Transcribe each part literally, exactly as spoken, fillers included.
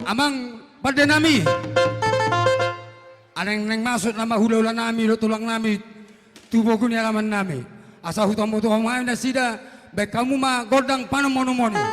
Amang pande nami. Naeng, naeng masuk nama hulahula nami dohot tulang nami tu pogu ni alaman nami. Asa hutambo tu hamu ma nasida, baen hamu ma gondang panomunomuon i.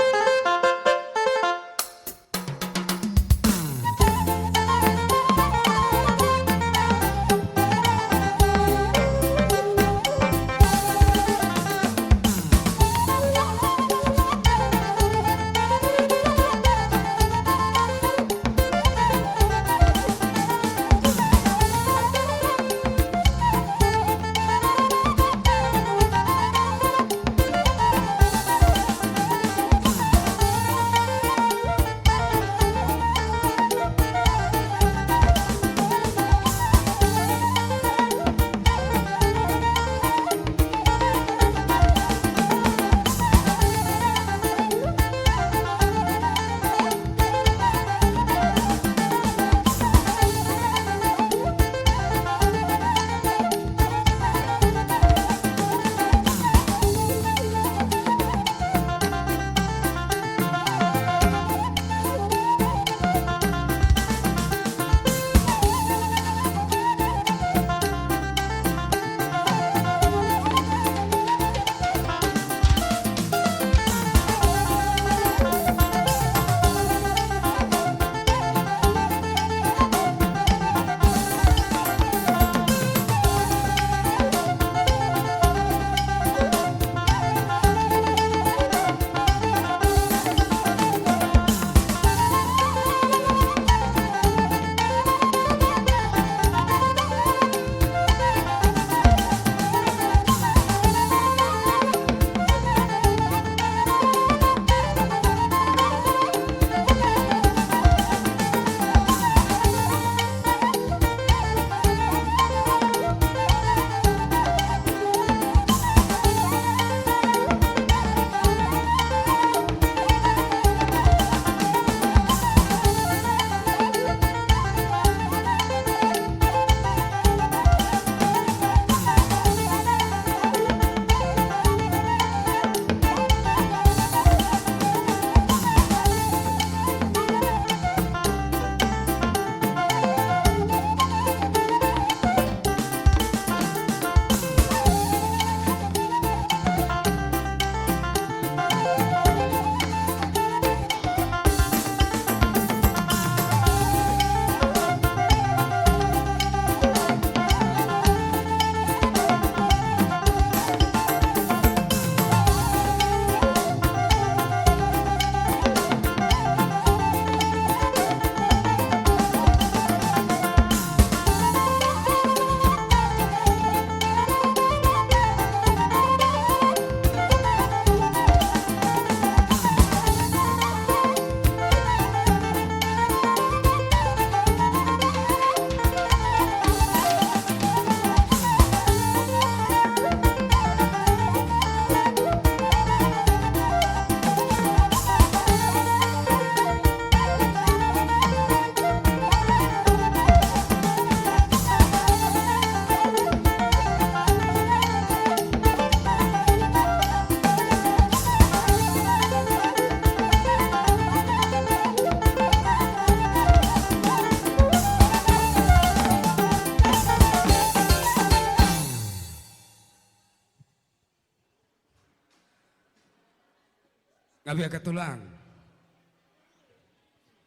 Gabe angka tulang.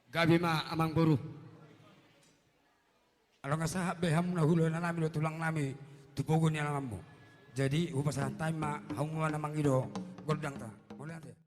Gabe ma amangboru. Adong na sahat be hamu na hulahula nami dohot tulang nami tu pogu ni alamanmu. Jadi hupasahat hami ma hamu ma na mangido gondangta. Mauliate.